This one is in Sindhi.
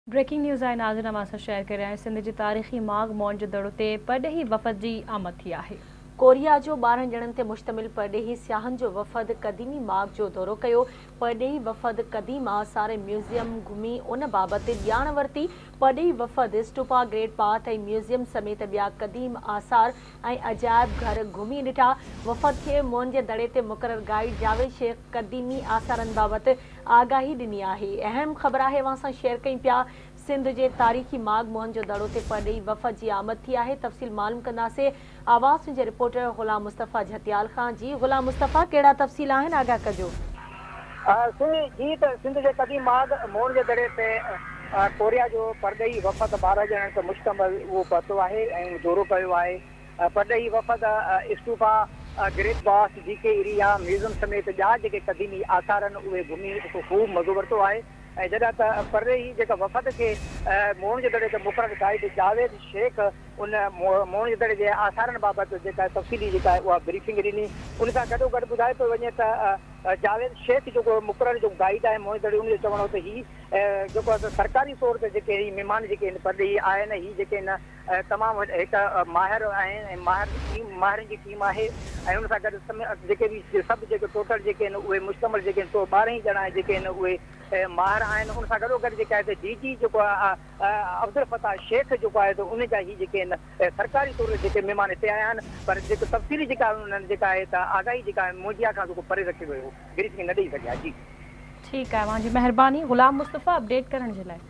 بريڪنگ نيوز آهي ناظرين اوهان سان شيئر ڪري رهيا آهيون سنڌ جي تاريخي ماڳ موهن جو دڙو تي پرڏيهي وفد جي آمد ٿي آهي. ڪوريا جو 12 ڄڻن تي مشتمل پرڏيهي سياحن جو وفد قديمي ماڳ جو دورو ڪيو. پرڏيهي وفد قديم آثار ۽ ميوزيم گهمي ان بابت ڄاڻ ورتي. پرڏيهي وفد اسٽوپا گريٽ باٿ ۽ ميوزيم سميت ٻيا قديم آثار ۽ عجائب گهر گهمي ڏٺا. وفد کي موهن جي دڙي تي مقرر گائيڊ جاويد شيخ قديمي آثارن بابت آگاهي ڏني آهي. اهم خبر آهي اوهان سان شيئر ڪيون پيا سنڌ جي تاريخي ماڳ موهن جو دڙو تي پرڏيهي وفد جي آمد ٿي آهي تفصيل معلوم ڪنداسين آواز جي رپورٽر غلام مصطفيٰ جهتيال کان جي غلام مصطفيٰ ڪهڙا تفصيل آهن آگاهه ڪجو. سنڌ جي ته سنڌ جي قديم ماڳ موهن جي دڙي تي ڪوريا جو پرڏيهي وفد 12 ڄڻن تي مشتمل اهو پهتو آهي ۽ دورو ڪيو آهي. پرڏيهي وفد stupa, great bath, G K area, museum سميت ٻيا جيڪي قديمي آثار آهن اهي گهمي خوب مزو ورتو آهي ۽ جڏهن ته پرڏيهي جيڪا وفد کي موهن جي دڙي تي مقرر گائيڊ جاويد شيخ ان موهن جي دڙي جي آثارن بابت جيڪا تفصيلي جيڪا اها بريفنگ ڏني ان سان گڏو گڏ ٻڌايو پيو وڃي ته جاويد شيخ جيڪو مقرر جيڪو گائيڊ آهي موهن جي دڙي ان جو چوڻ هو ته هي جيڪو سرڪاري طور تي جيڪي هي مهمان جيڪي هن پرڏيهي آيا آهن هي جيڪي هن تمام هڪ ماهر آهن ۽ ماهر ٽيم ماهرن جي ٽيم آهي ۽ ان سان گڏ جيڪي به سڀ جيڪي ٽوٽل جيڪي آهن اهي مشتمل جيڪي آهن سو 12 ئي ڄڻا جيڪي آهن اهي ماهر آهن ان سان گڏو گڏ جيڪا آهي ته ڊي جي جيڪو عبدالفتاح شيخ جيڪو آهي ته ان جا هي جيڪي آهن سرڪاري طور تي جيڪي مهمان هتي آيا آهن پر جيڪو تفصيلي جيڪا انهن جيڪا آهي ته آگاهي جيڪا آهي ميڊيا کان جيڪو پري رکيو ويو بريفنگ نه ڏئي سگهيا جي. ٺيڪ آهي اوهان جي مهرباني غلام مصطفيٰ اپڊيٽ ڪرڻ جي لاء.